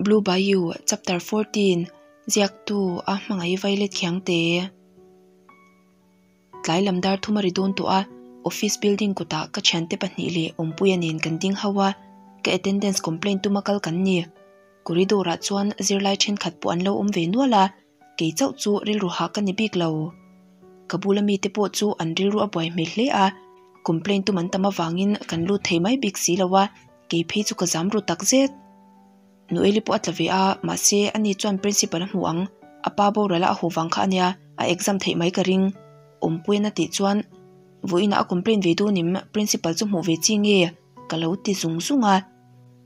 Blue Bayou Chapter 14 Ziaktu a hmangaih violet khiangte. Tlai lam dar thum a ri dawn tawh a, office building kutah ka thiante pahnih leh Awmpuia nen kan ding ho a, ka attendance complaint tuma kal kan ni. Corridor ah chuan zirlai thenkhat pawh an lo awm ve nual a, kei chauh chu rilru hah ka ni bik lo. Ka bula mite pawh chu an rilru a buai hmel hle a, complaint tum an tam avangin kan lut thei mai bik si lo a, kei phei chu ka zam ru tak zet. Noeli pawh a tla ve a, mahse ani chuan principal a hmu ang, a pa boral a a haw vang kha ania, a exam theih mai ka ring. Awmpuiin a tih chuan, Vawiinah a complaint ve dawn em, principal chu hmuh ve chi nge? ka lo ti zung zung a.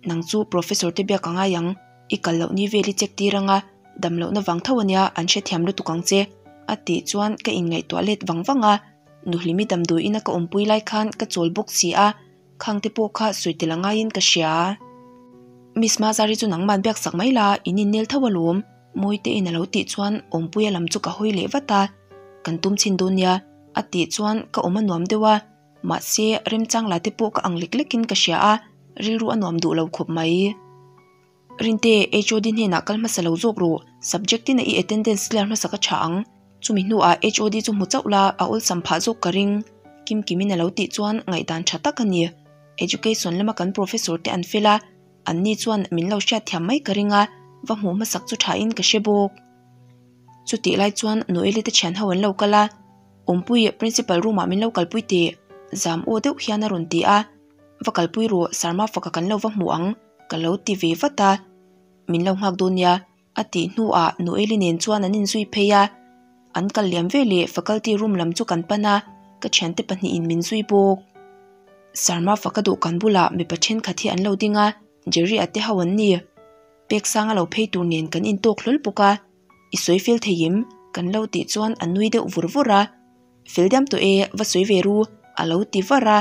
Nang chu professor te biak a ngai ang, i kal loh ni vel i check tir anga, dam lohna vang tho ania an hrethiam lutuk ang che, a tih chuan ka inngaihtuah let vang vang a, Nuhlimi damdawiin a ka awmpui lai khan ka chawl bawk si a, Khangte pawh kha sawi tel a ngaiin ka hria. Miss Mazari chu nangman biak sak mai la, in innel tho alawm, Mawitein a lo tih chuan Awmpuia lam chu ka hawi leh vat a, Kan tum chhin dawn nia, a tih chuan ka awm a nuam deuh a, mahse remchang la te pawh ka ang lek lekin ka hria a, rilru a nuam duh lo khawp mai. Rinte, HOD hnenah kal hmasa lo zawk rawh, subject ina i attendance clear hmasa ka tha ang. Chumi hnuah HOD chu hmu chauh la, a awlsam phah zawk ka ring. Kimkimin a lo tih chuan ngaihdan tha tak a ni. Education lama kan professor te an fel a, anni chuan min lo hriatthiam mai ka ring a, va hmuh hmasak chu thain ka hre bawk. Chutih lai chuan Noeli te thian ho an lo kal a, Awmpui, principal room ah min lo kalpui teh, zam aw deuh hian a rawn ti a. Va kalpui rawh, Sarma faka kan lo va hmu ang, ka lo ti ve vat a. Min lo nghak dawn nia, a tih hnuah Noeli nen chuan an inzui phei a. An kal liam ve leh faculty room lam chu kan pan a, ka thiante pahnihin min zui bawk. Sarma faka dawhkan bulah mipa thenkhat hi an lo ding a, Jerry-a te ho an ni. Peksanga lo phei tur nen kan intawk hlawl bawk a, I sawi fel thei em? kan lo tih chuan a nui deuh vur vur a. Fel diam tawh e, va sawi ve ru, a lo ti var a.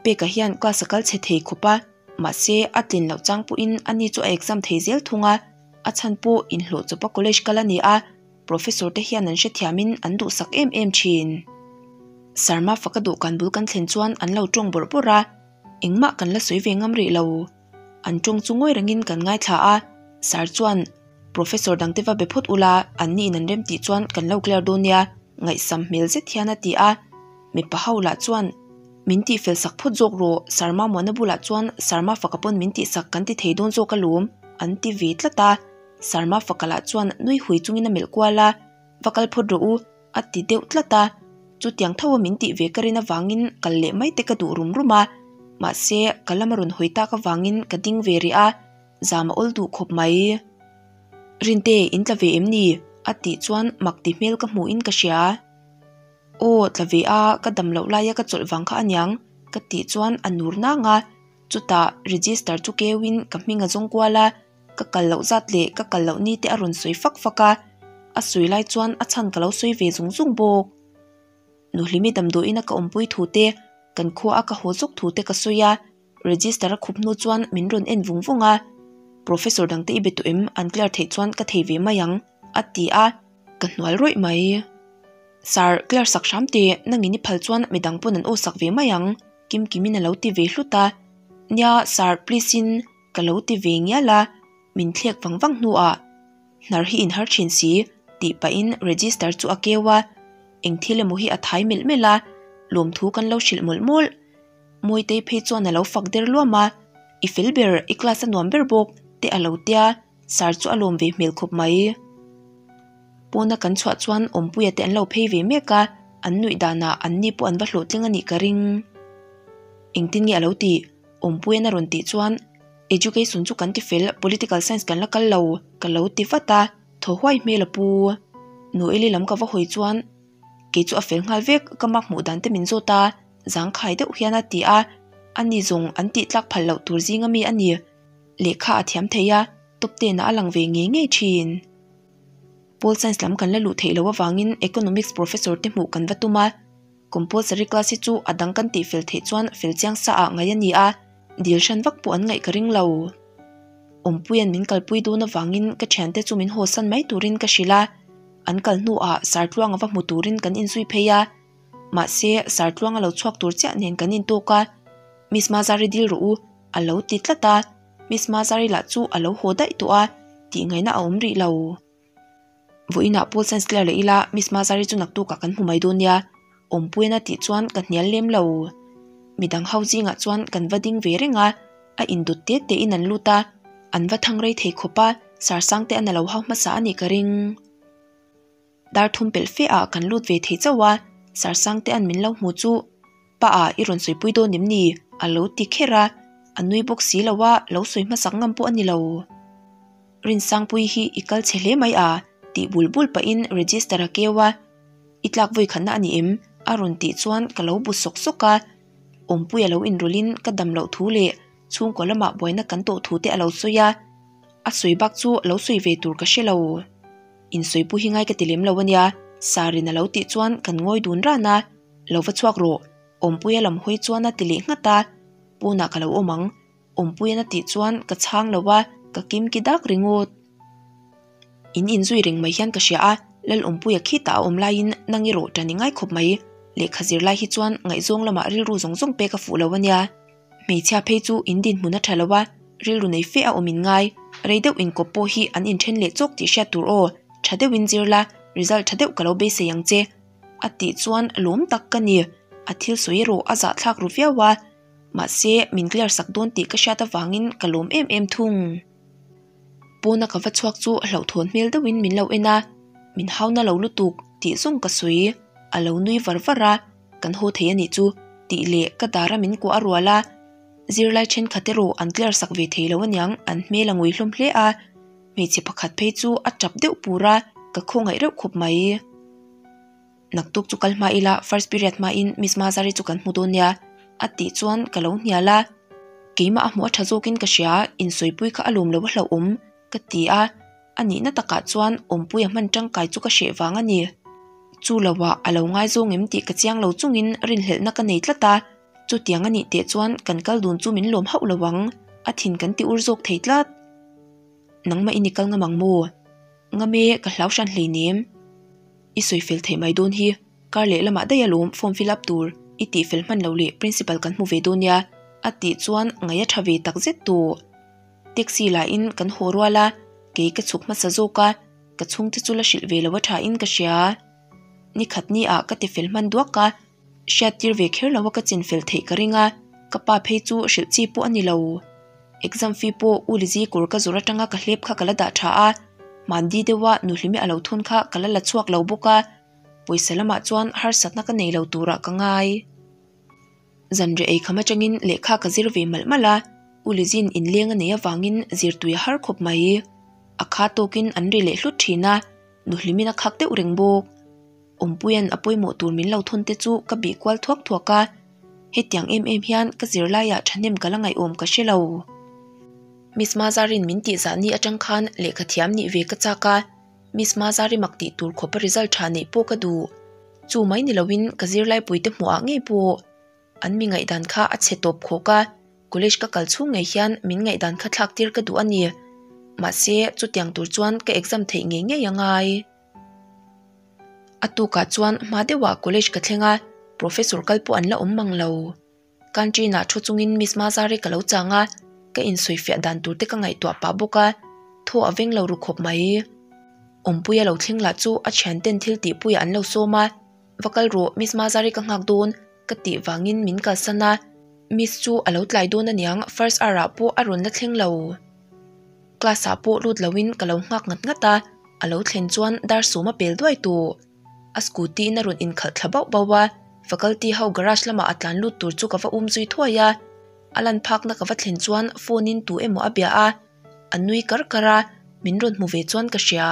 Peka hian class a kal chhe thei khawp a, mahse a tlin loh chang pawhin ani chu a exam thei zel thung a, a chhan pawh inhlawh chawpa college kal a ni a, professor te hian an hrethiamin an duhsak em em thin. Sarma faka dawhkan bul kan thlen chuan an lo tawng bawrh bawrh a, engmah kan la sawi ve ngam rih lo. An tawng chu ngawi rengin kan ngaithla a, Sir chuan, Professor dangte va be phawt ula, an niin an rem tih chuan kan lo clear dawn nia, ngaihsam hmel zet hian a ti a. Mipa ho lah chuan, Min tihfel sak phawt zawk rawh, Sir Mamuana bulah chuan Sir Mafaka pawn min tihsak kan ti thei dawn zawk alawm, an ti ve tlat a. Sir Mafaka lah chuan nui hui chungin a melh kual a, Va kal phawt rawh u, a ti deuh tlat a, chutiang tho a min tih ve ka rin avangin kal leh mai te ka duh rum rum a, mahse ka lama rawn hawi tak avangin ka ding ve rih a, zam a awl duh khawp mai. Rinte, in tla ve em ni? a tih chuan mak ti hmel ka hmuhin ka hria. Aw, tla ve a, ka dam loh laia ka chawlh vang kha aniang, ka tih chuan a nur nang a, chutah register chu keuin ka hming a zawng kual a, Ka kal loh zat leh ka kal loh ni te a rawn sawi fak fak a, a sawi lai chuan a chhan ka lo sawi ve zung zung bawk. Nuhlimi damdawiin a ka awmpui thu te, kan khua a ka haw zawk thu te ka sawi a, register a khup hnu chuan min rawn en vung vung a, Professor dangte i be tawh em, an clear theih chuan ka thei ve mai ang, a ti a, ka hnual rawih mai. Sir, clear sak hram teh, nangin i phal chuan midang pawn an aw sak ve mai ang, Kimkimin a lo ti ve hlut a, Nia, sir, please in. Ka lo ti ve ngial a, min thlek vang vang hnuah hnar hi inhar thin si tih pahin register chu a keu a, eng thil emaw hi a thai melh melh a, lawmthu kan lo hrilh mawlh mawlh. Mawitei phei chuan a lo fak der luam a, I fel ber, i class a nuam ber bawk te a lo tia, sir chu a lawm ve hmel khawp mai. Pawna kan chhuah chuan Awmpuia te an lo phei ve mek a, an nuih danah anni pawh an va hlawhtling a nih ka ring. Engtin nge a lo tih? Awmpuian a rawn tih chuan, Education chu kan ti fel, Political Science kan la kal lo, ka lo ti vat a, thaw huai hmel a pu. Noeli lam ka va hawi chuan, Kei chu a fel nghal vek, ka mak hmuh dan te min zawt a, zangkhai deuh hian a ti a, ani zawng an tih tlak phal loh tur zinga mi a ni. Lehkha a thiam thei a, top ten ah a lang ve ngei ngei thin. Pol Science lam kan la luh theih loh avangin Economics Professor te hmuh kan va tum a. Compulsory class hi chu a dang kan tih fel theih chuan fel chiang sa ah ngaih a ni a, dil hran vak pawh an ngaih ka ring lo. Awmpuia'n min kalpui dawn avangin ka thiante chu min hawsan mai turin ka hrilh a, an kal hnuah Sartluanga va hmu turin kan inzui phei a, mahse Sartluanga lo chhuak tur chiah nen kan intawk a, Miss Mazari dil rawh u a lo ti tlat a, Miss Mazari lah chu a lo haw daih tawh a. Tih ngaihna a awm rih lo. Vawiinah Paul Science clear leh ila Miss Mazari chu naktukah kan hmu mai dawn nia. Awmpuian a tih chuan ka hnial lem lo. Midang ho zingah chuan kan va ding ve reng a, a indawt te tein an lut a, an va thang rei thei khawp a, Sarsangte an a lo hau hmasa a nih ka ring. Dar thum pelh fe ah kan lut ve thei chauh a, Sarsangtea'n min lo hmu chu, Pa ah i rawn sawipui dawn em ni? a lo ti kher a, a nui bawk si lo a, lo sawi hmasak ngam pawh a ni lo. Rinsangpuii hi i kal chhe hle mai a, tih bul bul pahin register a keu a, I tlak vawi khatna a ni em? a rawn tih chuan ka lo bu sawk sawk a, Awmpuia lo inrawlhin ka dam loh thu leh chhungkaw lamah buaina kan tawh thu te a lo sawi a, a sawi bak chu lo sawi ve tur ka hre lo. Insawipu hi ngai ka ti lem lo a nia, Sarin a lo tih chuan kan ngawi dun ran a, Lo va chhuak rawh, Awmpuia lam hawi chuan a ti leh nghat a, Pawnah ka lo awm ang, Awmpuian a tih chuan ka chhang lo a, ka kim ki dak ringawt. In inzui reng mai hian ka hria a, Lal Awmpuia khitah a awm laiin nang erawh ṭan i ngai khawp mai, lehkha zir lai hi chuan ngaihzawng lamah rilru zawng zawng pek a fuh lo a nia. Hmeichhia phei chu in dinhmun a tha lo a, rilru nei fe a awm in ngai. Rei deuh inkawp pawh hi an inthen leh chawk tih hriat tur aw, tha deuhin zir la, result tha deuh ka lo beisei ang che. A tih chuan lawm tak ka ni, a thil sawi erawh a zahthlak ru viau a, mahse min clear sak dawn tih ka hriat avangin ka lawm em em thung. Pawna ka va chhuak chu hlauhthawn hmel deuhin min lo en a, min hauna lo lutuk tih zawng ka sawi, a lo nui var var a. Kan haw thei a nih chu tih leh ka dara min kuah a rual a, zirlai thenkhat erawh an clear sak ve thei lo aniang an hmel a ngui hlawm hle a, hmeichhe pakhat phei chu a tap deuh pur a, ka khawngaih reuh khawp mai. Naktuk chu kal hma ila first period hmain Miss Mazari chu kan hmu dawn nia a tih chuan ka lo hnial a, keimah a hmuh a tha zawkin ka hria, insawipui kha a lawm lo a hlauhawm ka ti a. A nihna takah chuan awmpuia hman tangkai chu ka hreh vang a ni. Chu loah a lo ngaizawng em tih ka chiang lo chungin rinhlelhna ka nei tlat a, chutiang a nih teh chuan kan kal dun chu min lawm hauh lo ang, a thin kan ti ur zawk thei tlat. Nangmah in i kal ngam ang maw? Ngam e, ka hlau hran hleinem. I sawi fel theih mai dawn hi, kar leh lamah daih alawm form fill up tur i tih fel hman loh leh principal kan hmu ve dawn nia a tih chuan ngaih a tha ve takzet tawh. Taxi lah in kan haw rual a, kei ka chhuk hmasa zawk a, ka chhungte chu la hrilh ve lo a tha in ka hria. Ni khat ni ah ka ti fel hman duak a, hriat tir ve kher lo a ka chin fel theih ka ring a, ka pa phei chu hrilh chi pawh a ni lo. Exam fee pawh U Lizzy kawr ka zawrh atanga ka hlep kha ka la dah tha a, hmandi deuha Nuhlimi a lo thun kha ka la la chhuak lo bawk a, pawisa lamah chuan harsatna ka nei lo turah ka ngai. Zanriah ei kham atangin lehkha ka zir ve malh malh a, U Lizin inleng a nei avangin zirtui a har khawp mai. A kha tawkin an ri leh hlut thin a, nuhlimin a khak deuh reng bawk. Awmpuia'n a pawimawh tur min lo thawn te chu ka bih kual thuak thuak a, hetiang em em hian ka zirlaiah thahnem ka la ngaihawm ka hre lo. Miss Mazarin min tihzah ni atang khan lehkha thiam nih ve ka chak a, Miss Mazari mak tih tur khawpa result tha neih pawh ka duh. Chu mai ni loin ka zirlaipuite hmuhah ngei pawh an mi ngaihdan kha a chhe tawp khawk a, college ka kal chhung ngei hian min ngaihdan kha thlak tir ka duh a ni. Mahse, chutiang tur chuan ka exam theih ngei ngei a ngai. A tukah chuan hma deuhah college ka thleng a, professor kal pawh an la awm mang lo. Canteen ah thu chungin Miss Mazari ka lo chang a, ka insawifiah dan tur te ka ngaihtuah pah bawk a, thaw a veng lo ru khawp mai. Awmpuia lo thleng lah chu a thian ten thil tihpuiah an lo sawm a, Va kal rawh Miss Mazari ka nghak dawn ka tih vangin min kalsan a, Miss chu a lo tlai dawn aniang first hour ah pawh a rawn la thleng lo. Class ah pawh lut loin ka lo nghak ngat ngat a, a lo thlen chuan dar sawm a pel duai tawh. A scooty in a rawn inkhalh thla bauh bauh a, faculty ho garage lamah a tlan lut tur chu ka va um zui thuai a, a lan phakna ka va thlen chuan phone in tu emaw a bia a, a nui kar kar a, min rawn hmu ve chuan ka hria.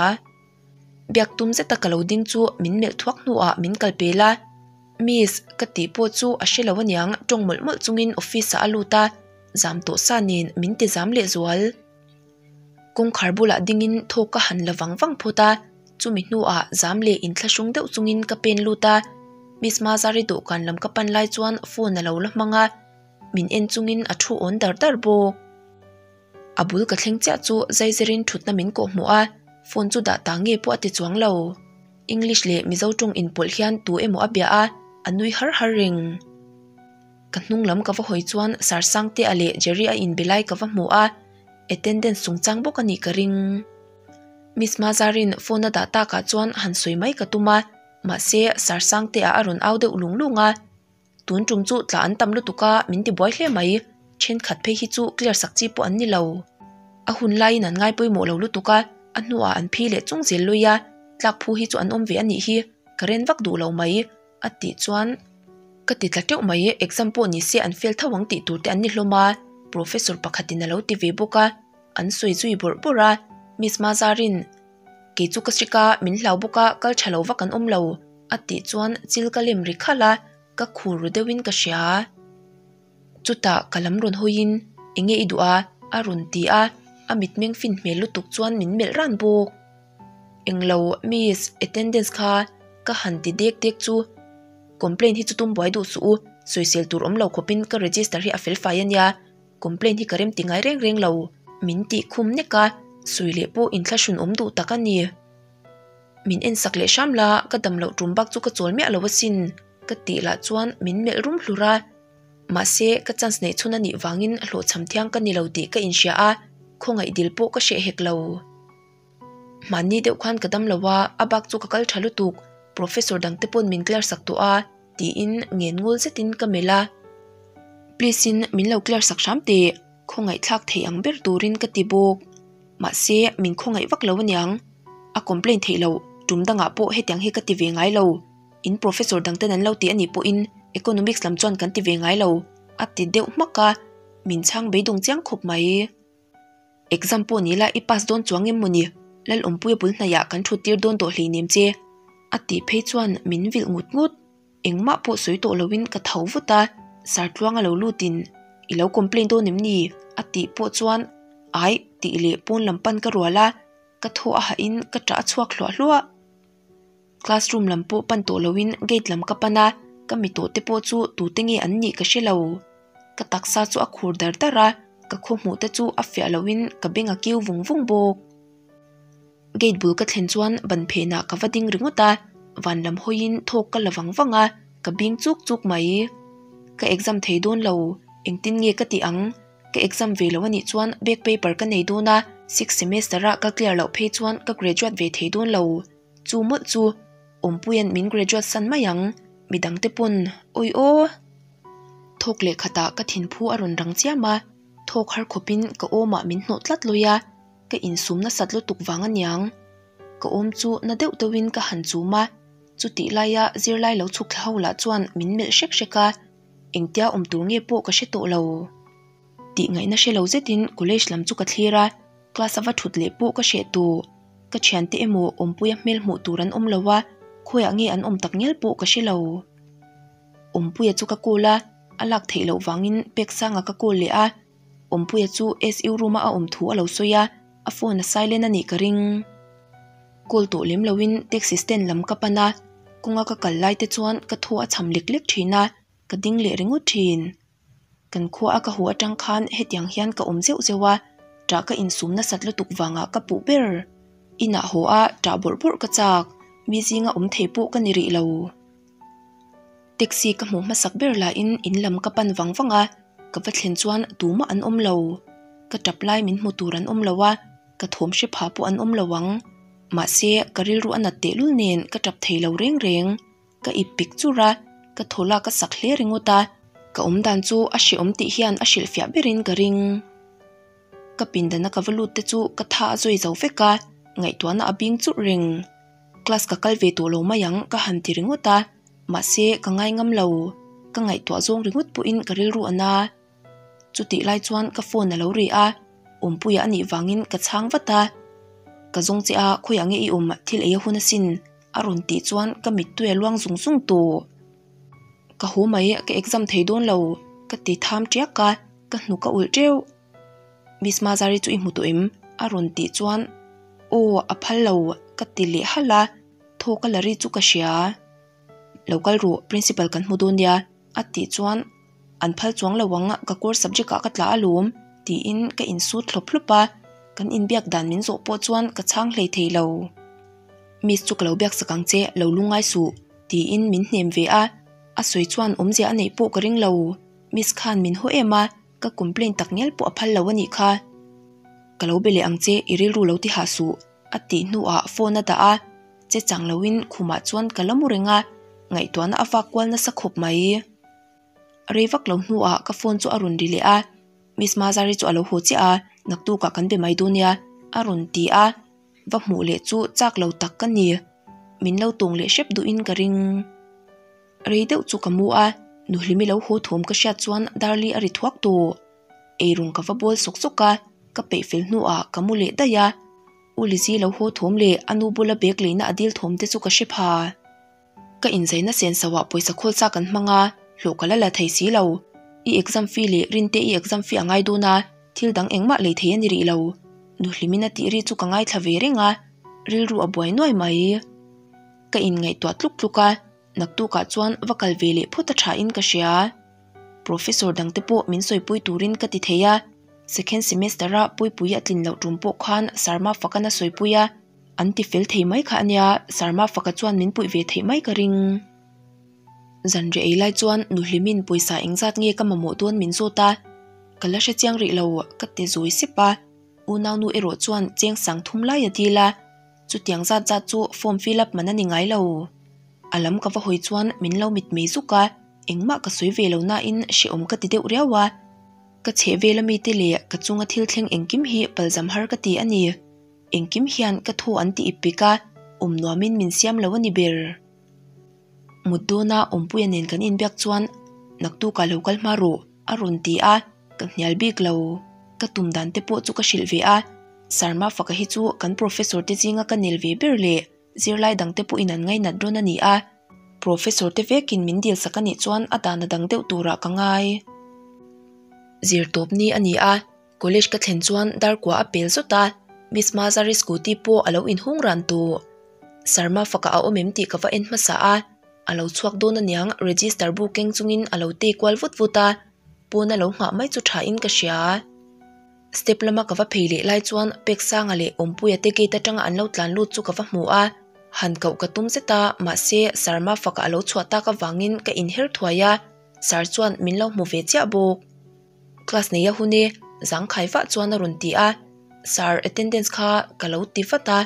Biak tum zeta ka lo ding chu min melh thuak hnuah min kal pel a, Miss ka tih pawh chu a hre lo aniang tawng mawlh mawlh chungin office ah a lut a, zam tawh sa nen min ti zam leh zual. Kawngkhar bulah dingin thawk ka han la vang vang phawt a, chumi hnuah zam leh inthlahrung deuh chungin ka pen lut a, Miss Mazari dawhkan lam ka pan lai chuan phone a lo la hmang a, min en chungin a thu awn dar dar bawk. A bul ka thleng chiah chu zaizirin thutna min kawh hmuh a, phone chu dah ta nge pawh a ti chuang lo. English leh Mizo tawng inpawlh hian tu emaw a bia a, a nui har har reng. Ka hnung lam ka va hawi chuan Sir Sangtea leh Jerry a inbe lai ka va hmu a, attendance chungchang bawk a nih ka ring. Miss Mazarin phone a dah takah chuan han sawi mai ka tum a, mahse Sir Sangtea a rawn au deuh lung lung a. Tun tum chu tla an tam lutuk a, min ti buai hle mai. Thenkhat phei hi chu clear sak chi pawh an ni lo. A hun laiin an ngai pawimawh lo lutuk a, a hnuah an phi leh chung zel lui a, tlak phu hi chu an awm ve a nih hi, ka ren vak duh lo mai a tih chuan ka ti tla teuh mai. Exam pawh ni se an fail tho ang tih tur te an ni hlawm a, professor pakhatin a lo ti ve bawk a, an sawi zui bawrh bawrh a, Miss Mazarin Kei chu ka hrik a, min hlau bawk a, kal tha lo vak an awm lo, a tih chuan chil ka lem ri khalh a, ka khur ru deuhin ka hria. Chutah ka lam rawn hawiin, Enge i duh a? a rawn ti a, a mitmeng fin hmel lutuk chuan min melh ran bawk. Englo, miss, attendance kha ka han ti dek dek chu complaint hi chu tum buai duh suh u, sawisel tur awm lo khawpin ka register hi a fel fai a nia, Complaint hi ka rem ti ngai reng reng lo. Min tih khum nek a, sawi leh pawh inthlahrun awm duh tak a ni. Min en sak leh hram la, ka dam loh tum bak chu ka chawl miah lo asin, ka tih lah chuan min melh rum hlur a. Mahse, ka chance neih chhun a nih vangin hlawhchham thiang ka ni lo tih ka inhria a, khawngaih dil pawh ka hreh hek lo. Mahni deuh khan ka dam lo a, a bak chu ka kal tha lutuk, professor dang te pawn min clear sak tawh a, tiin ngen ngul zetin ka melh a. Please in min lo clear sak hram teh, khawngaih thlak thei ang ber turin ka ti bawk. Mahse, min khawngaih vak lo aniang. A complain theih loh, tum dangah pawh hetiang hi ka ti ve ngai lo. In professor dang ten an lo ti anih pawhin economics lam chuan kan ti ve ngai lo, a ti deuh hmak a, min chhang beidawng chiang khawp mai. Exam pawh ni la i pass dawn chuang em mawni? Lalawmpuia bul hnaiah kan thut tir dawn tawh hleinem che. A tih phei chuan min vilh ngut ngut. Engmah pawh sawi tawh loin ka tho vut a, Sir Tluanga lo lutin i lo complain dawn em ni? A tih pawh chuan Aih tih leh pawn lam pan ka rual a, ka thaw a hahin ka ṭah a chhuak hluah hluah. Classroom lam pawh pan tawh loin gate lam ka pan a, ka mi tawh te pawh chu tute nge an nih ka hre lo. Ka taksa chu a khur dar dar a, ka khaw hmuh te chu a fiah loin ka beng a kiu vung vung bawk. Gate bul ka thlen chuan ban phenah ka va ding ringawt a, van lam hawiin thawk ka la vang vang a, ka bing chuk chuk mai. Ka exam thei dawn lo, engtin nge ka tih ang? Ka exam ve lo anih chuan back paper ka nei dawn a, sixth semester a ka clear loh phei chuan ka graduate ve thei dawn lo. Chu mawlh chu Awmpuia'n min graduate san mai ang, midang te pawn awi aw. Thawk leh khatah ka thinphu a rawn rang chiam a, thawk har khawpin ka awmah min hnawh tlat lawi a, ka insum nasat lutuk vang aniang. Ka awm chu na deuh deuhin ka han chum a, chutih laia zirlai lo chhuk thla ho lah chuan min melh hrek hrek a, engtia awm tur nge pawh ka hre tawh lo. Tih ngaihna hre lo zetin college lam chu ka thlir a, class a va thut leh pawh ka hreh tawh. Ka thiante emaw Awmpuia hmel hmuh tur an awm lo a, khawiah nge an awm tak ngial pawh ka hre lo. Awmpuia chu ka call a, a lak theih loh vangin Peksanga ka call leh a, Awmpuia chu SU room a a awm thu a lo sawi a, a phone a silent a nih ka ring. Call tawh lem loin taxi stand lam ka pan a, kawnga ka kal lai te chuan ka thaw a cham lek lek thin a, ka ding leh ringawt thin. Kan khua a ka haw atang khan hetiang hian ka awm zeuh zeuh a, ṭah ka insum nasat lutuk vangah ka puh ber. Inah haw a ṭah bawrh bawrh ka chak, mi zinga awm thei pawh ka ni rih lo. Taxi ka hmuh hmasak ber lahin in lam ka pan vang vang a, ka va thlen chuan tumah an awm lo. Ka tap lai min hmu tur an awm lo a, ka thawm hre pha pawh an awm lo ang. Mahse, ka rilru a nat tehlul nen ka tap thei lo reng reng. Ka ip pik chur a, ka thaw lak a sak hle ringawt a, ka awm dan chu a hrehawm tih hian a hrilhfiah berin ka ring. Ka pindana ka va lut te chu ka tha a zawi zo vek a, ngaihtuahna a bing churh reng. Class ka kal ve tawh lo mai ang ka han ti ringawt a, mahse ka ngai ngam lo. Ka ngaihtuah zawng ringawt pawhin ka rilru a na. Chutih lai chuan ka phone a lo ri a, Awmpuia a nih vangin ka chhang vat a. Ka zawng che a, khawiah nge i awm thil ei a hun asin a rawn tih chuan ka mittui a luang zung zung tawh. Ka haw mai, ka exam thei dawn lo ka ti tham tiak a, ka hnuk a ulh teuh. Miss Mazari chu i hmu tawh em? a rawn tih chuan Aw a phal lo ka ti leh halh a, thaw ka la ri chu ka hria. Lo kal rawh principal kan hmu dawn nia a tih chuan An phal chuang lo ang ka course subject ah ka tla alawm tiin ka insut hlawp hlawp a, kan inbiak dan min zawh pawh chuan ka chhang hlei thei lo. Miss chu ka lo biak sak ang che lo lungngai suh tiin min hnem ve a, a sawi chuan awmzia a neih pawh ka ring lo. Miss khan min haw em a, ka complain tak ngial pawh a phal lo a nih kha. Ka lo be leh ang che, i rilru lo ti hah suh. A tih hnuah phone a dah a, che chang loin khumah chuan ka la mu reng a, ngaihtuahna a vak kual nasa khawp mai. Rei vak lo hnuah ka phone chu a rawn ri leh a, Miss Mazari chu a lo haw chiah a, naktukah kan be mai dawn nia a rawn ti a, va hmuh leh chu chak lo tak ka ni. Min lo tawng leh hrep duhin ka ring. Rei deuh chu ka mu a, Nuhlimi lo haw thawm ka hriat chuan Darli a ri thuak tawh. Eirawng ka va bawl sawk sawk a, ka peih fel hnuah ka mu leh daih a. U Lizzy lo haw thawm leh a nu bula bag leina a dil thawm te chu ka hre pha. Ka inzaina sen sauhah pawisa khawl sa kan hmang a, hlawh ka la la thei si lo. I exam fee leh Rinte i exam fee a ngai dawn a, thil dang engmah lei thei a ni rih lo. Nuhlimin a tih ri chu ka ngaithla ve reng a, rilru a buai nuai mai. Ka inngaihtuah tluk tluk a, naktukah chuan va kal ve leh phawt a tha in ka hria. Professor dangte pawh min sawipui turin ka ti thei a, second semester a puipui a tlin loh tum pawh khan Sarma fakan a sawipui a, an ti fel thei mai kha a nia, Sarma faka chuan min puih ve theih mai ka ring. Zanriah ei lai chuan Nuhlimin pawisa engzat nge ka mamawh dawn min zawt a, ka la hrechiang rih lo ka ti zawi sep a, unaunu erawh chuan cheng sang thum lai a dil a. Chutiang zat zat chu form fill up man a ni ngai lo. A lam ka va hawi chuan min lo mit mei zuk a, engmah ka sawi ve lo nain hrehawm ka ti deuh riau a. Ka chheh vel amite leh ka chunga thil thleng engkim hi palzam har ka ti a ni. Engkim hian ka thaw an ti ip pik a, awm nuamin min siam lo a ni ber. Mut dawna Awmpuia nen kan inbiak chuan naktukah lo kal hma rawh a rawn ti a, ka hnial bik lo. Ka tum dan te pawh chu ka hrilh ve a, Sarma faka hi chu kan professor te zinga ka nel ve ber leh zirlai dang te pawhin an ngainat rawn a ni a, professor te vekin min dil sak a nih chuan a dan a dang deuh turah ka ngai. Zirtawp ni a ni a, College ka thlen chuan darkua a pel zawt a, Miss Mazari scooty pawh a lo inhung ran tawh. Sarma faka a awm em tih ka va en hmasa a, a lo chhuak dawn aniang register bu keng chungin a lo tei kual vut vut a, pawn a lo nghah mai chu tha in ka hria. Step lama ka va phei leh lai chuan Peksanga leh Awmpuia te gate atanga an lo tlan lut chu ka va hmu a, han koh ka tum zet a, mahse Sarma faka a lo chhuah tak avangin ka inher thuai a, Sir chuan min lo hmu ve chiah bawk. Class nei a hun e, zangkhai vah chuan a rawn ti a, Sir attendance kha ka lo ti vat a,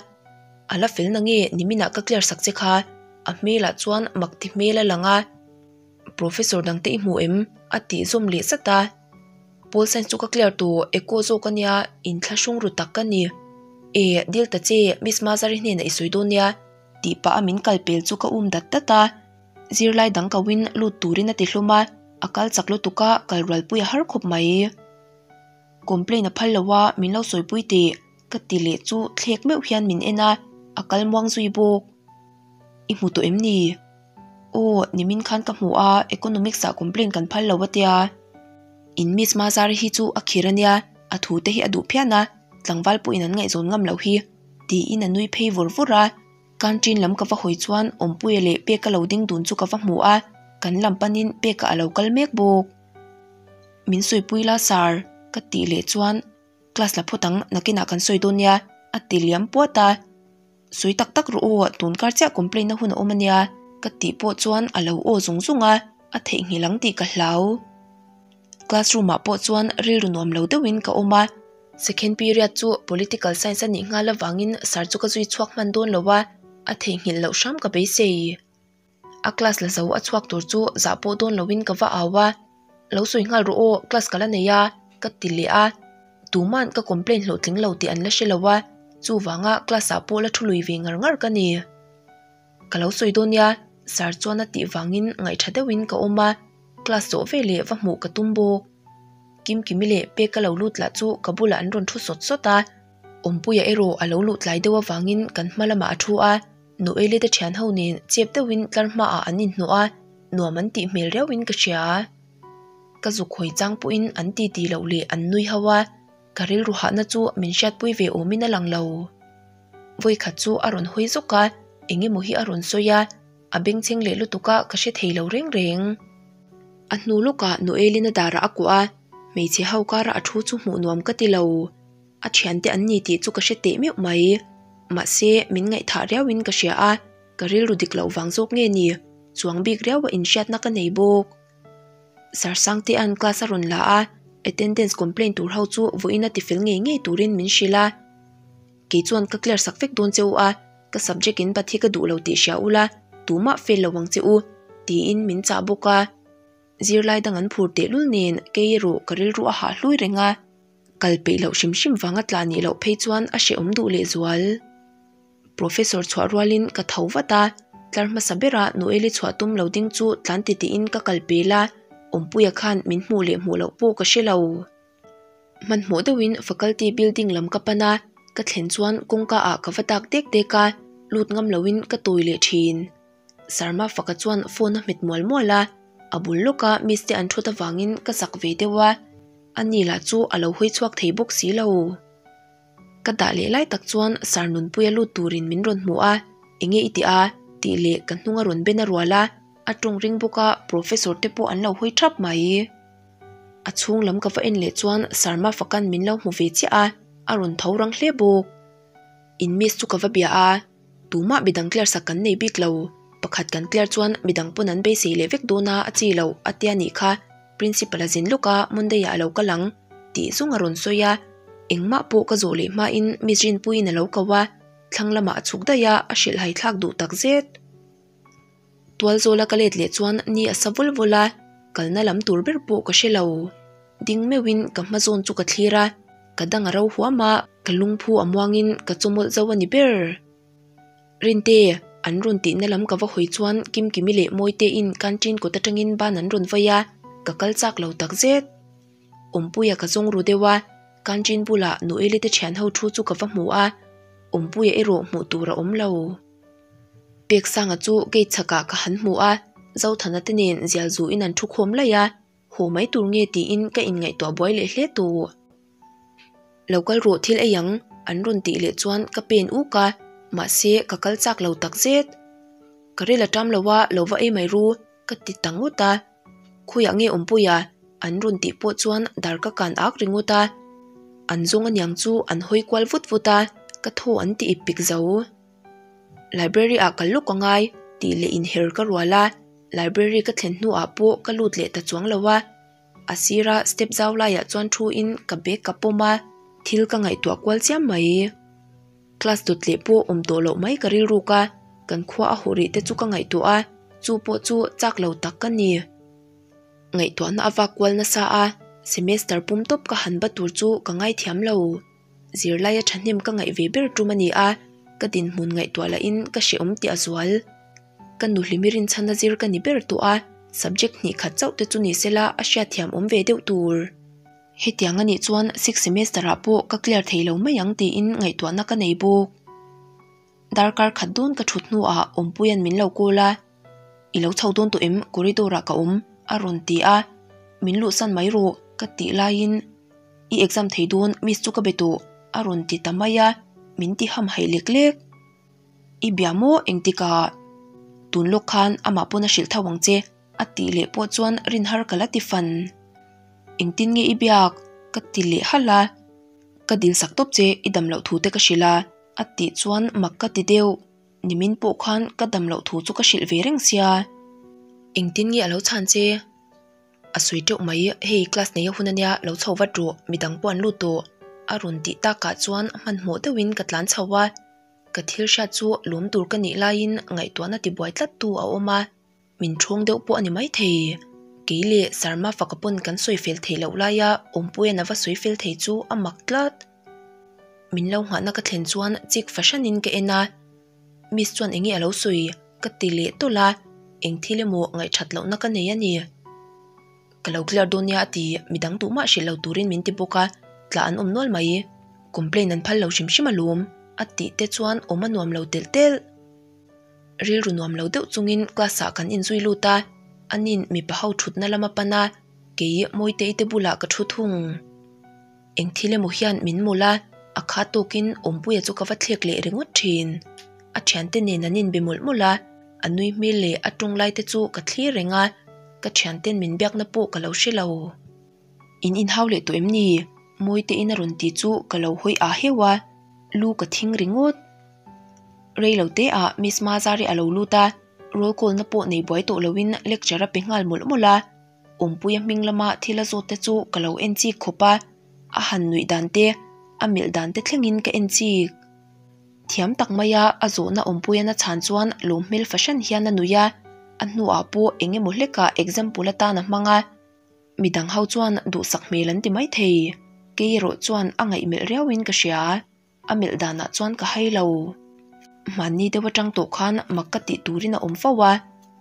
a la fel na nge niminah ka clear sak che kha, a hmelah chuan mak ti hmel a lang a, Professor dangte i hmu em? a tih zawm leh zat a, Pol science chu ka clear tawh, eco zawk a nia, inthlahrung ru tak ka ni. E, dil ta che, Miss Mazari hnenah i sawi dawn nia, tih pah a min kal pel chu ka um dat dat a. Zirlai dang ko in lut turin a ti hlum a, a kal chak lutuk a, kal rualpui a har khawp mai. Complain a phal lo a, min lo sawipui teh, ka ti leh chu thlek meuh hian min en a, a kal muang zui bawk. I hmu tawh em ni? Aw, nimin khan ka hmu a, economics ah complain kan phal lo a tia. In miss Mazari hi chu a khir a nia, a thu te hi a duh phian a, tlangval pawhin an ngaihzawn ngam loh hi, tiin a nui phei vawr vawr a. Canteen lam ka va hawi chuan Awmpuia leh Peka lo ding dun chu ka va hmu a, kan lam panin Peka a lo kal mek bawk. Min sawipui la sir, ka tih leh chuan class la phawt ang nakinah kan sawi dawn nia a ti liam puat a. Sawi tak tak rawh aw, tun kar chiah complaint na hun a awm ania ka tih pawh chuan a lo aw zung zung a, a theihnghilh ang tih ka hlau. Classroom ah pawh chuan rilru nuam lo deuhin ka awm a, second period chu political science a nih nghal avangin sir chu ka zui chhuak hman dawn lo a, a theihnghilh loh hram ka beisei. A class la zo a chhuak tur chu zah pawh dawn loin ka va au a, lo sawi nghal rawh aw class ka la nei a ka ti leh a, tuman ka complain hlawhtling lo tih an la hre lo a, chuvanga class ah pawh la thu lui ve ngar ngar ka ni. Ka lo sawi dawn nia, sir chuan a tih vangin ngaihṭha deuhin ka awm a, class zawh veleh va hmuh ka tum bawk. Kimkimi leh Peka lo lut lah chu ka bulah an rawn thu sawt sawt a, Awmpuia erawh a lo luh tlai deuh avangin kan hma lamah a thu a, Noeli te thian ho nen chep deuhin tlar hmaah an inhnawh a, nuam an tih hmel riauin ka hria. Ka zuk hawi chang pawhin an titi loh leh an nui ho a, ka rilru hahna chu min hriatpui ve awmin a lang lo. Vawikhat chu a rawn hawi zawk a, eng emaw hi a rawn sawi a, a bengchheng leh lutuk a ka hre thei lo reng reng. A hnu lawkah Noelina darah a kuah a, hmeichhe ho kara a thu chu hmuh nuam ka ti lo. A thiante an ni tih chu ka hre teh meuh mai. Mahse, min ngaihthah riauin ka hria a, ka rilru dik loh vang zawk nge ni? Chuang bik riau a inhriatna ka nei bawk. Sir Sangtea'n class a rawn la a, attendance complaint tur ho chu vawiin a tifel ngei ngei turin min hrilh a. Kei chuan ka clear sak vek dawn che u a, ka subject in bat hi ka duh lo tih hria ula, tumah fail lo ang che u, tiin min chah bawk a. Zirlai dang an phur tehlul nen kei erawh ka rilru a hah hlui reng a, kal peih loh hrim hrim vanga tla nih loh phei chuan a hrehawm duh lehzual. Professor chhuah rualin ka tho vat a, tlar hmasa bera Noeli chhuah tum lo ding chu tlan titiin ka kal pel a, Awmpuia khan min hmuh leh hmuh loh pawh ka hre lo. Hmanhmawh deuhin faculty building lam ka pan a, ka thlen chuan kawngka ah ka va dak dek dek a, lut ngam loin ka tawi leh thin. Sarma faka chuan phone a hmet mual mual a, a bul lawka miss te an thut avangin ka zak ve deuh a, ani lah chu a lo hawi chhuak thei bawk si lo. Ka dah leh lai tak chuan Sir Nunpuia lut turin min rawn hmu a, Enge i tih a? tih leh ka hnung a rawn ben a rual a, a tawng ring bawk a, Professor te pawh an lo hawi thap mai. A chhung lam ka va en leh chuan Sir Mafakan min lo hmu ve chiah a, a rawn tho rang hle bawk. In miss chu ka va bia a, tumah midang clear sak kan nei bik lo, pakhat kan clear chuan midang pawn an beisei leh vek dawn a a chi loh a tia nih kha, Principal a zin lawk a, Monday ah a lo kal ang tih zawng a rawn sawi a, engmah pawh ka zawh leh hmain Miss Rinpuiin a lo ko a, thlang lamah a chhuk daih a, a hrilhhai thlak duh tak zet. Tualzawla ka let leh chuan ni a sa vul vul a, kalna lam tur ber pawh ka hre lo. Ding meuhin ka hma zawn chu ka thlir a, ka dang a ro huam a, ka lungphu a muangin ka chawmawlh zo a ni ber. Rinte, an rawn tihna lam ka va hawi chuan Kimkimi leh Mawitein canteen kawt atangin ban an rawn vai a, ka kal chak lo takzet. Awmpuia ka zawng ru deuh a, canteen bulah Noeli te thian ho thu chu ka va hmu a, Awmpuia erawh hmuh tur a awm lo. Peksanga chu gate chhakah ka han hmu a, Zothana te nen zial zuin an thu khawm laih a, haw mai tur nge tiin ka inngaihtuah buai leh hle tawh. Lo kal rawh thil ei ang an rawn tih leh chuan ka pen uk a, mahse ka kal chak lo tak zet. Ka ril a tam lo a, lo va ei mai ru ka ti ta ngawt a. Khawiah nge Awmpuia an rawn tih pawh chuan dar ka kan ak ringawt a, an zawng aniang chu an hawi kual vut vut a, ka thaw an ti ip pik zo. Library ah kal lawk a ngai tih leh inher ka rual a, library ka thlen hnuah pawh ka lut leh ta chuang lo a, a sira step zau laiah chuan thu in ka bag ka pawm a, thil ka ngaihtuah kual chiam mai. Class dawt leh pawh awm tawh loh mai ka rilruk a, kan khua a hawh rih te chu ka ngaihtuah a, chu pawh chu chak lo tak ka ni. Ngaihtuahna a vak kual nasa a, semester pum tawp ka han ba tur chu ka ngaithiam lo. Zirlaia thahnem ka ngaih ve ber tum a ni a, ka dinhmun ngaihtuah lahin ka hrehawm tih a zual. Ka nuhlimi rinchhana zir ka ni ber tawh a, subject hnih khat chauh te chu ni sela a hriatthiam awm ve deuh tur. Hetiang a nih chuan sixth semester ah pawh ka clear thei lo mai ang tiin ngaihtuahna ka nei bawk. Darkar khat dawn ka thut hnuah Awmpuia'n min lo call a, I lo chho dawn tawh em? Corridor ah ka awm a rawn ti a, Min luhsan mai rawh ka tih laiin I exam thei dawn miss chu ka be tawh a rawn ti ta mai a, min ti ham haih lek lek. I bia maw engtikah? Tun lawk khan amah pawn a hrilh tho ang che a tih leh pawh chuan rin har ka la ti fan. Engtin nge i biak? ka ti leh halh a, Ka dil sak tawp che i dam loh thu te ka hrilh a a tih chuan mak ka ti deuh. Nimin pawh khan ka dam loh thu chu ka hrilh ve reng sia. Engtin nge a lo chhan che? A sawi teuh mai, hei class nei a hun ania lo chho vat rawh, midang pawh an lut tawh a rawn tih takah chuan hmanhmawh deuhin ka tlan chho a, ka thil hriat chu lawm tur ka nih laiin ngaihtuahna tibuai tlat tu a awm a, min ṭhawng deuh pawh a ni maithei. Kei leh Sarma faka pawn kan sawi fel theih loh laia Awmpuia'n a va sawi fel thei chu a mak tlat. Min lo nghahna ka thlen chuan chik fahranin ka en a, Miss chuan enge a lo sawi? ka ti leh tawlh a, eng thil emaw ngaihthat lohna ka nei a ni. Ka lo clear dawn nia a ti, midang duh mah hrilh lo turin min ti bawk a, tlah an awm nual mai. Complain an phal lo hrim hrim alawm a tih te chuan awm a nuam lo telh telh. Rilru nuam lo deuh chungin class ah kan inzui lut a, anin mipa ho thutna lam a pan a, kei Mawitei te bulah ka thu thung. Eng thil emaw hian min mawlh a, a kha tawkin Awmpuia chu ka va thlek leh ringawt thin. A thiante nen an inbe mawlh mawlh a, a nui hmel leh a tawng lai te chu ka thlir reng a, ka thianten min biakna pawh ka lo hre lo. In inhau leh tawh em ni? Mawitein a rawn ti chu ka lo hawi ah heuh a, lu ka thing ringawt. Rei lo te ah Miss Mazari a lo lut a, roll call na pawh nei buai tawh loin lecture a pe nghal mawlh mawlh a. Awmpuia hming lama thil a zawt te chu ka lo en chik khawp a, a han nuih dan te, a melh dan te thlengin ka en chik. Thiam tak maia a zawhna awmpuian a chhan chuan lawm hmel fahran hian a nui a, a hnuah pawh eng emaw hlekah example atan a hmang a. Midang ho chuan duhsak hmel an ti maithei. Kei erawh chuan a ngaihmelh riauin ka hria. A melh danah chuan ka hai lo. Hmanni deuh atang tawh khan mak ka tih turin a awm fo a,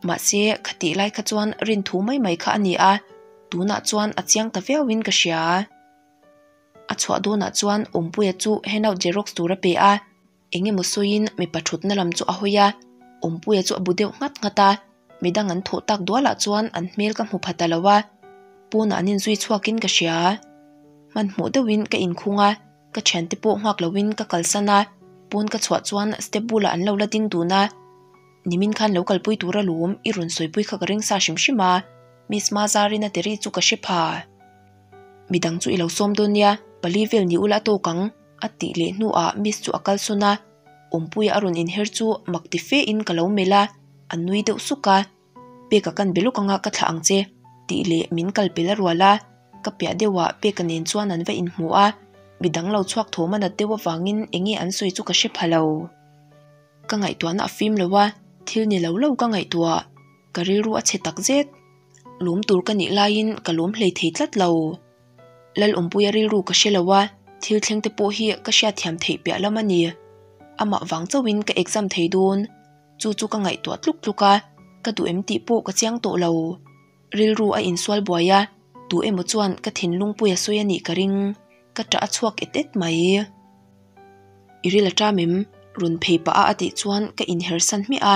mahse khatih lai kha chuan rin thu mai mai kha a ni a, tunah chuan a chiang ta viauin ka hria. A chhuah dawnah chuan Awmpuia chu handout xerox tur a pe a, eng emaw sawiin mipa thutna lam chu a hawi a, Awmpuia chu a bu deuh nghat nghat a, midang an thawh tak dualah chuan an hmel ka hmu pha ta lo a, pawnah an inzui chhuakin ka hria. Hmanhmawh deuhin ka inkhung a. Ka thiante pawh nghak loin ka kalsan a, pawn ka chhuah chuan step bulah an lo la ding dun a. Nimin khan lo kalpui tur alawm i rawn sawipui kha ka ring sa hrim hrim a, Miss Mazarina te ri chu ka hre pha. Midang chu i lo sawm dawn nia, pali vel ni ula a tawk ang, a tih leh hnuah Miss chu a kalsawn a, Awmpuia a rawn inher chu mak ti fe in ka lo melh a, a nui deuh suk a. Peka kan be lawk anga ka thlah ang che tih leh min kal pel a rual a, ka piah deuhah Peka nen chuan an va inhmu a, midang lo chhuak thawm a nat deuh avangin eng nge an sawi chu ka hre pha lo. Ka ngaihtuahna a fim lo a, thil ni lo lo ka ngaihtuah, ka rilru a chhe tak zet. Lawm tur ka nih laiin ka lawm hlei thei tlat lo. Lalawmpuia rilru ka hre lo a, thil thleng te pawh hi ka hriatthiam theih piah lam a ni. Amah vang chauhin ka exam thei dawn. Chu chu ka ngaihtuah tluk tluk a, ka duh em tih pawh ka chiang tawh lo. Rilru a insual buai a, tu emaw chuan ka thinlung pui a sawi a nih ka ring. Ka ṭah a chhuak et et mai. I ril a ṭam em? Rawn phei pah a a tih chuan ka inhersan hmiah a,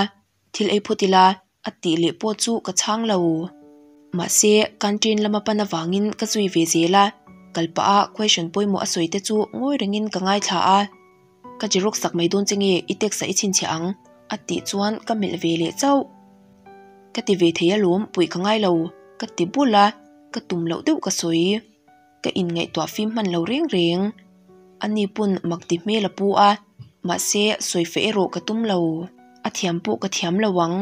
thil ei phawt ila a tih leh pawh chu ka chhang lo. Mahse, canteen lama pan avangin ka zui ve zel a, kal pah a question pawimawh a sawi te chu ngawi rengin ka ngaithla a. Ka xerox sak mai dawn che nge i text ah i chhinchhiah ang? a tih chuan ka melh ve leh chauh. Ka ti ve thei alawm puih ka ngai lo ka ti bul a, ka tum loh deuh ka sawi. Ka inngaihtuah fim hman lo reng reng. Ani pawn mak ti hmel a pu a, mahse sawi feh erawh ka tum lo. A thiam pawh ka thiam lo ang.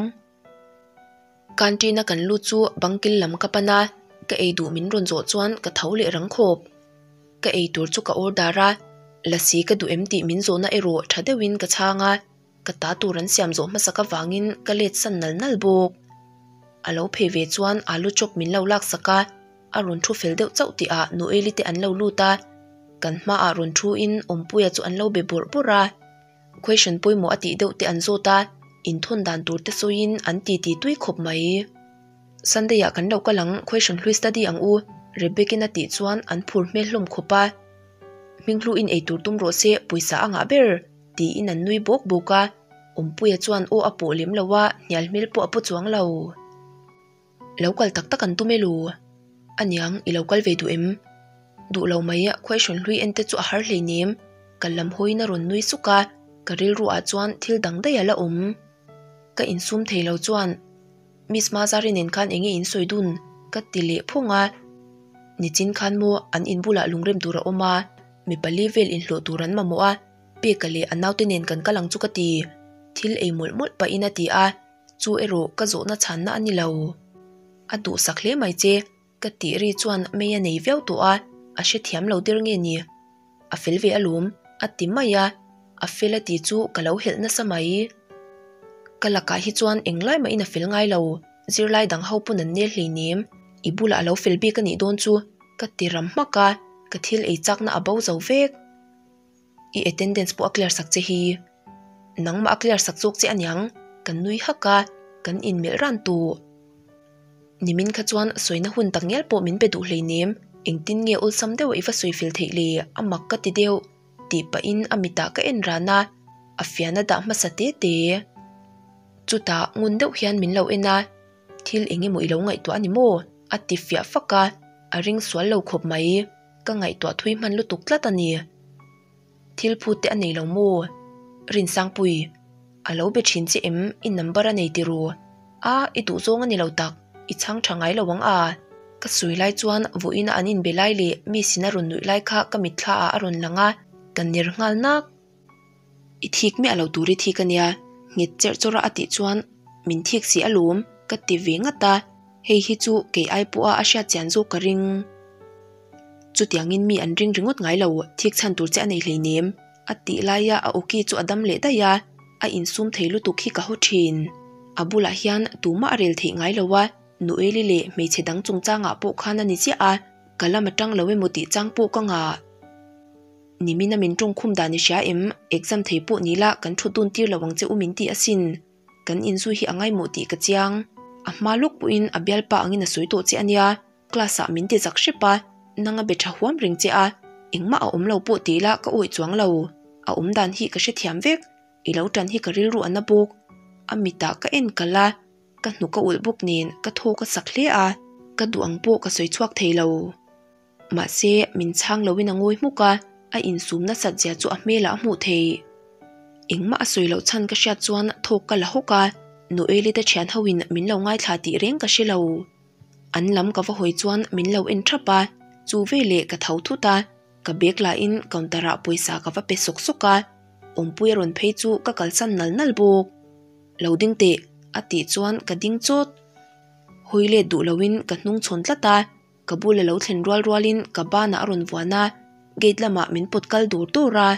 Canteen a kan lut chu bangkil lam ka pan a, ka ei duh min rawn zawh chuan ka tho leh rang khawp. Ka ei tur chu ka order a, lasi ka duh em tih min zawhna erawh tha deuhin ka chhang a, ka ta tur an siam zawh hmasak avangin ka let san nal nal bawk. A lo phei ve chuan alu chop min lo laksak a, a rawn thu fel deuh chauh tihah Noeli te an lo lut a, kan hmaah rawn thu in Awmpuia chu an lo be bawrh bawrh a. Question pawimawh a tih deuh te an zawt a, inthawn dan tur te sawiin an ti ti tui khawp mai. Sunday ah kan lo kal ang, question hlui study ang u, Rebecca-in a tih chuan an phur hmel hlawm khawp a. Hminghluin ei tur tum rawh se, pawisa a ngah ber, tiin an nui bawk bawk a. Awmpuia chuan aw a pawh lem lo a, hnial hmel pawh a pu chuang lo. Lo kal tak tak an tum e lu. Aniang, i lo kal ve duh em? Duh lo mai, question hlui en te chu a har hleinem. Ka lam hawiin a rawn nui suk a, ka rilru ah chuan thil dang daih a la awm. Ka insum thei lo chuan, Miss Mazari nen khan enge in sawi dun? ka ti leh phawng a. Nichin khan maw an in bulah lungrem tur a awm a, mi pali vel inhlawh tur an mamawh a, Peka leh a naute nen kan kal ang chu ka ti. Thil ei mawlh mawlh pahin a ti a. Chu erawh ka zawhna chhanna a ni lo. A duhsak hle mai che, ka tih ri chuan mei a nei viau tawh a, a hrethiam lo der nge ni? A fel ve alawm, a ti mai a, a fel a ti chu ka lo helh nasa mai. Ka lakah hi chuan englai mahin a fel ngai lo, zirlai dang ho pawn an nel hleinem, i bulah a lo fel bik a nih dawn chu, ka ti ram hmak a, ka thil ei chakna a bo zo vek. I attendance pawh a clear sak che hi. Nangmah a clear sak zawk che aniang, kan nui hak a, kan inmelh ran tawh. Nimin kha chuan sawina hun tak ngial pawh min pe duh hleinem, engtin nge awlsam deuh a i va sawi fel theih le, a mak ka ti deuh, tih pahin a mitah ka en ran a, a fian a dah hmasa te te. Chutah ngun deuh hian min lo en a, thil eng emaw i lo ngaihtuah a ni maw? a ti fiah fak a, a ring sual lo khawp mai. Ka ngaihtuah thui hman lutuk tlat a ni. Thil phut te a nei lo maw? Rinsangpui, a lo be thin che em? I number a nei ti ru. A, i duh zawng a ni lo tak, i chhang tha ngai lo ang a. Ka sawi lai chuan vawiin a an inbe lai leh mi sin a rawn nuih lai kha ka mitthla ah a rawn lang a, ka ner nghal nak. I thik miah lo tur i thik a nia, nghet cherh chawrh a a tih chuan min thik si alawm ka ti ve ngat a, hei hi chu kei ai pawha a hriat chian zawk ka ring. Chutiangin mi an ring ringawt ngai lo, thik chhan tur che a nei hleinem. A tih laia a awki chu a dam leh daih a, a insum thei lutuk hi ka haw thin. A bulah hian tumah a rel theih ngai lo a, Noeli leh hmeichhe dang chungchangah pawh khan a ni chiah a, ka lam atang lo emaw tih chang pawh ka ngah. Nimina min tawngkhum dan i hria em? Exam thei pawh ni la kan thut dun tir lo ang che u min ti asin. Kan inzui hi a ngaimawh tih ka chiang. A hma lawk pawhin a bialpa angin a sawi tawh che a nia. Class ah min ti zak hrep a, nang a be tha huam reng che a, engmah a awm lo pawh ti ila ka awih chuang lo. A awm dan hi ka hrethiam vek, i lo tan hi ka rilru a na bawk. A mitah ka en kalh a, ka hnuk a ulh bawk nen ka thaw ka sak hle a, ka duh ang pawh ka sawi chhuak thei lo. Mahse, min chhang loin a ngawi hmuk a, a insum nasat zia chu a hmelah a hmuh theih. Engmah a sawi loh chhan ka hriat chuan thawk ka la hawk a, Noeli te thian hoin min lo ngaithla tih reng ka hre lo. An lam ka va hawi chuan min lo en thap a, chu veleh ka tho thut a, ka bag lahin counter ah pawisa ka va pe sawk sawk a, awmpui a rawn phei chu ka kalsan nal nal bawk. Lo ding teh a tih chuan ka ding chawt. Hawi let duh loin ka hnung chhawn tlat a, ka bula lo thlen rual rualin ka banah a rawn vuan a, gate lamah min pawt kal dur dur a.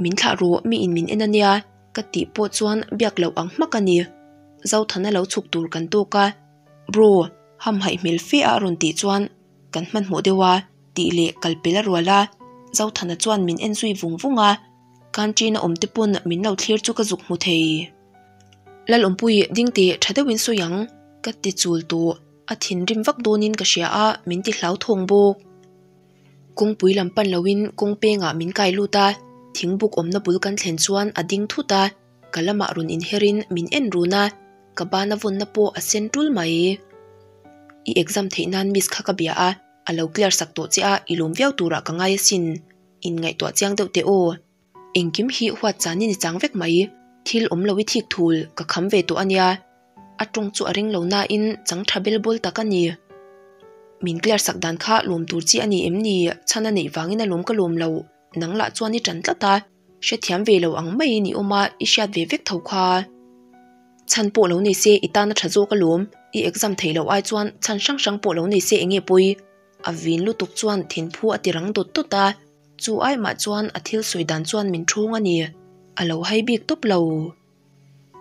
Min thlah rawh mi in min en a nia ka tih pawh chuan biak loh ang hmak a ni. Zothana lo chhuk tur kan tawk a, Bro, hamhaih hmel fe a a rawn tih chuan kan hmanhmawh deuh a tih leh kal pel a rual a, Zothana chuan min en zui vung vung a, canteen a awm te pawn min lo thlir chu ka zuk hmu thei. Lalawmpui ding teh tha deuhin sawi ang ka ti chul tawh, a thinrim vak dawnin ka hria a, min ti hlauthawng bawk. Kawngpui lam pan loin kawng pengah min kai lut a, thingbuk awmna bul kan thlen chuan a ding thut a, ka lamah rawn inherin min en run a, ka bana vawnna pawh a sen tul mai. I exam theih nan miss kha ka bia a, a lo clear sak tawh che a, i lawm viau turah ka ngai asin. Inngaihtuah chiang deuh teh aw. Engkim hi huat chan i ni chang vek mai. Thil awm lo i thik thul, ka kham ve tawh a nia. A tawng chu a ring lo nain chang tha bel bawl tak a ni. Min clear sak dan kha lawm tur chi a ni em ni? Chhan a neih vangin a lawm ka lawm lo. Nang lah chuan i tan tlat a, hrethiam ve lo ang maiin i awm a, i hriat ve vek tho kha. Chhan pawh lo nei se i tan a tha zawk alawm, i exam theih loh ai chuan chhan hrang hrang pawh lo nei se enge pawi? A vin lutuk chuan thinphu a ti rang dawt dawt a. Chu ai mah chuan a thil sawi dan chuan min ṭhawng a ni. A lo hai bik tawp lo.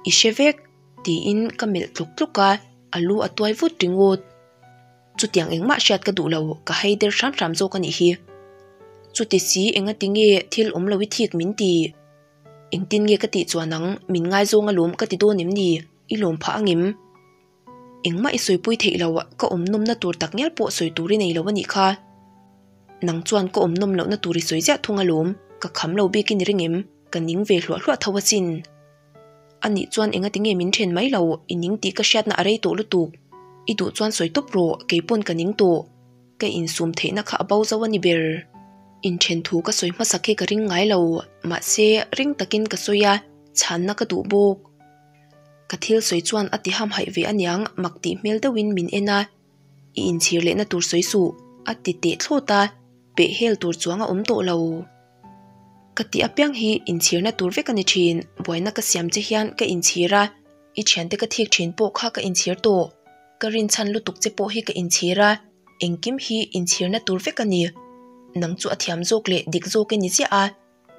I hre vek, tiin ka melh tluk tluk a, a lu a tuai vut ringawt. Chutiang engmah hriat ka duh lo, ka hai der hram hram zawk a nih hi. Chuti si engati nge thil awm lo i thik min ti? Engtin nge ka tih chuan ang, min ngaizawng alawm ka ti dawn em ni? I lawm phah angem? Engmah i sawipui theih lo, ka awm nawmna tur tak ngial pawh sawi tur i nei lo a nih kha. Nang chuan ka awm nawm lohna tur i sawi ziah thung alawm, ka kham lo bik i ni ring em? Ka ning ve hluah hluah tho asin. A nih chuan engati nge min then mai lo, i ning tih ka hriatna a rei tawh lutuk. I duh chuan sawi tawp rawh, kei pawn ka ning tawh. Ka insum theihna kha a bo zo a ni ber. Inthen thu ka sawi hmasak hi ka ring ngai lo, mahse ring takin ka sawi a, chhanna ka duh bawk. Ka thil sawi chuan a ti hamhaih ve aniang mak tih hmel deuhin min en a, I inchhir lehna tur sawi suh, a ti teh thlawt a, peh hel tur chuang a awm tawh lo. Ka tih apiang hi inchhirna tur vek a ni thin, buaina ka siam che hian ka inchhir a, i thiante ka thik thin pawh kha ka inchhir tawh, ka rinchhan lutuk che pawh hi ka inchhir a, engkim hi inchhirna tur vek a ni. Nang chu a thiam zawk leh dik zawk i ni chiah a.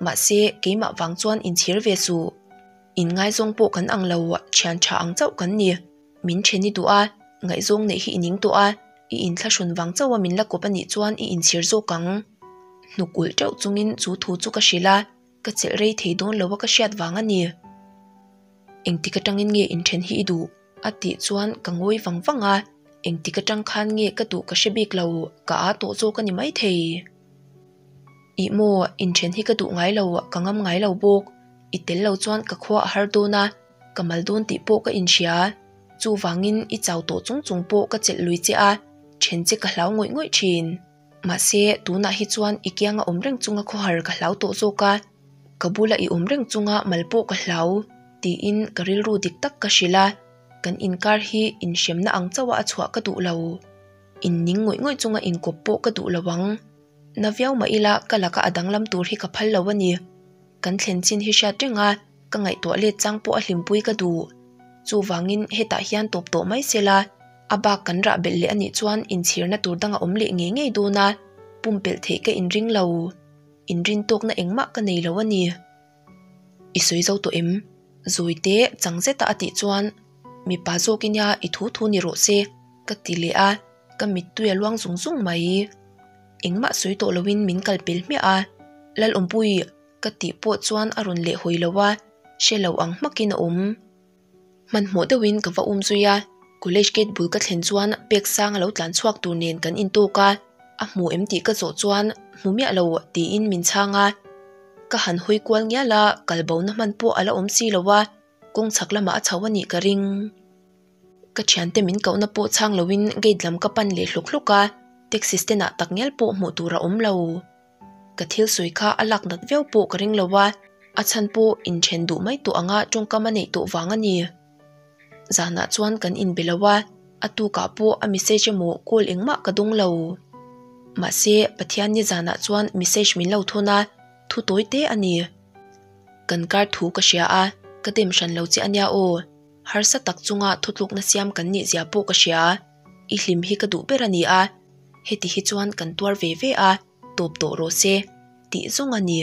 Mahse, keimah vang chuan inchhir ve suh. Inngaizawng pawh kan ang lo, thian tha ang chauh kan ni. Min then i duh a, ngaihzawng neih hi i ning tawh a, i inthlahrun vang chauha min la kawp a nih chuan i inchhir zawk ang. Hnuk ulh teuh chungin chu thu chu ka hrilh a, ka chelh rei thei dawn lo a ka hriat vang a ni. Engtik atangin nge inthen hi i duh? A tih chuan ka ngawi vang vang a, engtik atang khan nge ka duh ka hre bik lo, ka aa tawh zawk a ni maithei. Ih maw, inthen hi ka duh ngai lo, ka ngam ngai lo bawk. I tel lo chuan ka khua a har dawn a, ka mal dawn tih pawh ka inhria. Chuvangin i chau tawh chung chung pawh ka chelh lui che a, then che ka hlau ngawih ngawih thin. Mahse, tunah hi chuan i kianga awm reng chunga khawhar ka hlau tawh zawk a, ka bula i awm reng chunga mal pawh ka hlau, tiin ka rilru dik tak ka hrilh a, kan inkar hi inhremna ang chauha a chhuah ka duh lo. Inning ngawih ngawih chunga inkawp pawh ka duh lo ang. Na viau mah ila ka laka a danglam tur hi ka phal lo a ni. Kan thlen chin hi hriat reng a, ka ngaihtuah let chang pawh a hlimpui ka duh. Chuvangin hetah hian tawp tawh mai sela, a bak kan rah belh leh a nih chuan inchhirna tur dang a awm leh ngei ngei dawn a, pumpelh theih ka inring lo. Inrintawkna engmah ka nei lo a ni. I sawi zo tawh em? Zawite chang zeta a tih chuan mipa zawk i nia i thu thu ni rawh se ka ti leh a, ka mittui a luang zung zung mai. Engmah sawi tawh loin min kal pel hmiah a, Lalawmpui ka tih pawh chuan a rawn lehhawi lo a, hre lo ang hmakin a awm. Hmanhmawh deuhin ka va um zui a, college gate bul ka thlen chuan pek sang a lo tlan chhuak tur nen kan intawk a, a hmu em tih ka zawh chuan hmu miah lo tiin min chhang a. Ka han hawi kual ngial a, kal bona hman pawh a la awm si lo a, kawng chhak lamah a chho a nih ka ring. Ka thiante min kohna pawh chhang loin gate lam ka pan leh hlawk hlawk a, taxi stand ah tak ngial pawh hmuh tur a awm lo. Ka thil sawi kha a lak nat viau pawh ka ring lo a, a chhan pawh inthen duh mai tawh anga tawngkam a neih tawh vang a ni. Zanah chuan kan inbe lo a, a tukah pawh a message emaw call engmah ka dawng lo. Mahse, Pathian ni zanah chuan message min lo thawn a, thu tawi te a ni. Kan kar thu ka hria a, ka dem hran lo che a nia aw. Harsa tak chunga thutlukna siam kan nih zia pawh ka hria. I hlim hi ka duh ber a ni a, heti hi chuan kan tuar ve ve a. Tawp tawh rawh se tih zawng a ni.